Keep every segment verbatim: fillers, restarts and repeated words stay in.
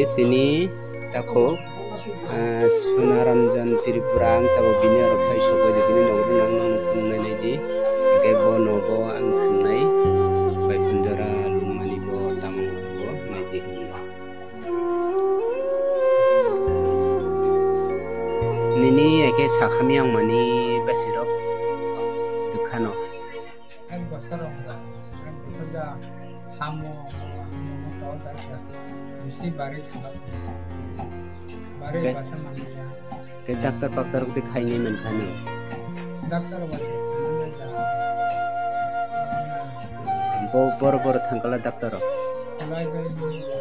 Sini takhuk, ah, Sunaranjan Tripura, ang tabuk bini oro phai sokbai di, bini nogno nang nang tongnai nai di. Hingke bo nogo ang swngnai, bai Punjora lungmani bo tamo bo nai di hwnba. Nini eke sakhami ang mani besirok dukha no. Ek bosor rok da, ek bosor da hamo, hamo to da da. Bisi bari, bari Ke? Basa mani da. Ke doctor paktor rok di khaini men khani. Doctor wasi mani da. Bo bor bor thangkala doctor rok. Lai bai mani da.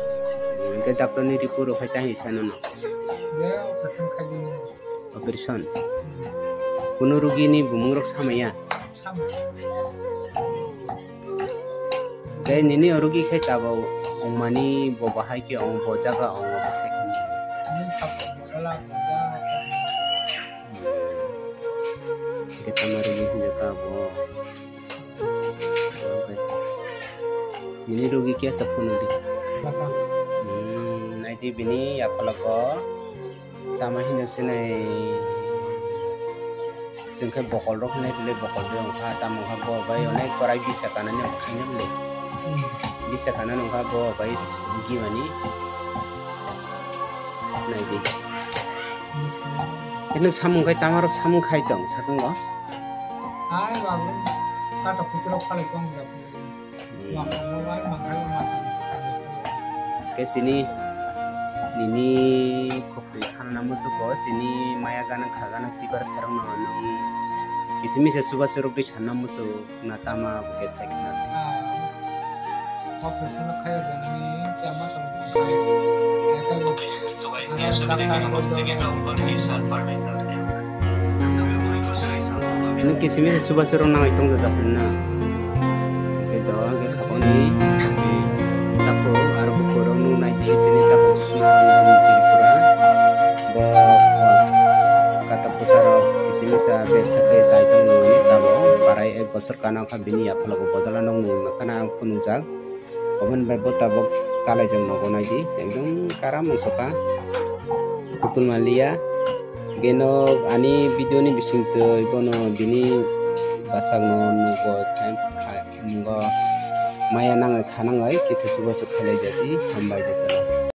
Ke doctor ni report rok khai tahi sano no. Dia operation khai di. Operation. Hmm. Kuno rugi ni bumung rok samaya. Tei nini o rugi khe tabok wngmani bo bahai khe wng, bo jaga wng, bo se khe. Hingke tamo rugi hinjak ka bo. Nini rugi khe sa phunuk di. Hmm, naidi bini yaphalago. Tamo hino sinai chwng khe bokol rok hinai bwlai bokol rok wngkha, tamo wngkha bo bai onek korai bisa kanani wngkha, khaina bwlai bisa kanani wngkha bo bai gimani naidi. Hino samung khai tamo rok samung khai tong satung go. Hai babu, kato putro phalai tong jabu. Khe sini nini khoptwi khanana musuko sini maya gana khagana tibar sarokno nwng kisimisa chubachu rwgwi sanna musuk na tama bo khe sai khna. Nwng kisimisa chubachu rok nangwi tongjajakna. Khe do hwnkhe khapangni takhuk aro bukhuk rok nuknai di sini takhuk suna rok nuknai di pura. Bo katak kwchar rok kisimisa bebsa khe chai tongmani tabok parai ek bosor kana wngkha bini yaphalogo bodol no nukna khana ang phunukjak. Obo ni bai bo tabok kalaijak nogo naidi, ekdom karam wngsoka. Kutul maliya. Geno ani video ni bisingtwi bono bini bwsakno nugo, nugo maya nangwi khanangwi kisa chubachu khailai jati, hambai jata.